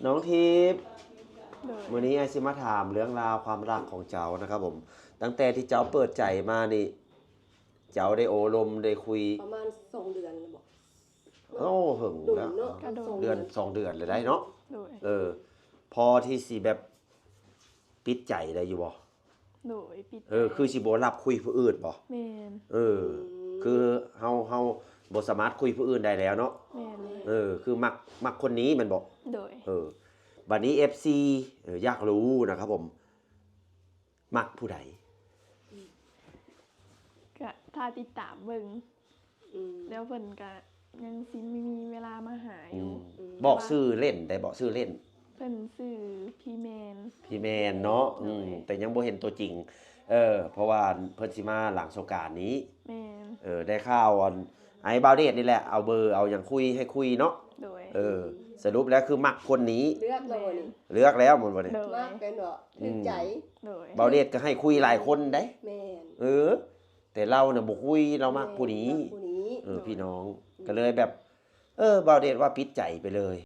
ນ້ອງທິບ ໂດຍ ມື້ນີ້ອ້າຍຊິມາຖາມເລື່ອງລາວຄວາມຮັກຂອງເຈົ້ານະຄັບຜົມ. ຕັ້ງແຕ່ທີ່ເຈົ້າເປີດໃຈມານີ້ ເຈົ້າໄດ້ໂອ້ລົມໄດ້ຄຸຍ ປະມານສອງເດືອນແລ້ວບໍ? ໂອ້ ເຫິງແລ້ວ ເດືອນສອງເດືອນແລ້ວໄດ໋ເນາະ. ໂດຍ ເອີ ພໍທີ່ຊິແບບປິດໃຈໄດ້ຢູ່ບໍ່? ໂດຍ ປິດ ເອີ ຄືຊິບໍ່ຮັບຄຸຍຜູ້ອື່ນບໍ? ແມ່ນ ເອີ ຄືເຮົາ ເຮົາບໍ່ສາມາດຄຸຍຜູ້ອື່ນໄດ້ແລ້ວເນາະ. ແມ່ນ ເອີ ຄືມັກ ມັກຄົນນີ້ແມ່ນບໍ່? ໂດຍ ເອີ ບັດນີ້ເອັຟຊີ ເອີ ຢາກຮູ້ນະຄັບຜົມ ມັກຜູ້ໃດ? ກະຖ້າຕິດຕາມເບິ່ງ ອືມ ແລ້ວເພິ່ນກະຍັງຊິມີເວລາມາຫາຢູ່. ອືມ ບອກຊື່ເລ່ນໄດ້ບໍ່? ຊື່ເລ່ນ ເພິ່ນຊື່ພີ່ແມນ. ພີ່ແມນເນາະ. ໂດຍ ອືມ ແຕ່ຍັງບໍ່ເຫັນຕົວຈິງ ເອີ ເພາະວ່າເພິ່ນຊິມາຫຼັງສົງການນີ້. ແມ່ນ ເອີ ໄດ້ຂ່າວອັນ ໄອ້ບ່າວເດດນີ້ແຫຼະ ເອົາເບີເອົາຫຍັງຄຸຍໃຫ້ຄຸຍເນາະ. ໂດຍ ເອີ ສະຫຼຸບແລ້ວຄືມັກຄົນນີ້ ເລືອກແລ້ວບໍ່ນີ້? ເລືອກແລ້ວແມ່ນບໍ່ນີ້? ໂດຍ ມັກແມ່ນບໍ່? ຖືກໃຈ. ໂດຍ ບ່າວເດດກໍໃຫ້ຄຸຍຫຼາຍຄົນເດ້. ແມ່ນ ເອີ ແຕ່ລາວນະບໍ່ຄຸຍ ລາວມັກຜູ້ນີ້. ແມ່ນ ມັກຜູ້ນີ້. ເອີ ໂດຍ ພີ່ນ້ອງ ອືມ ກໍເລີຍແບບ ເອີ ບ່າວເດດວ່າປິດໃຈໄປເລີຍ.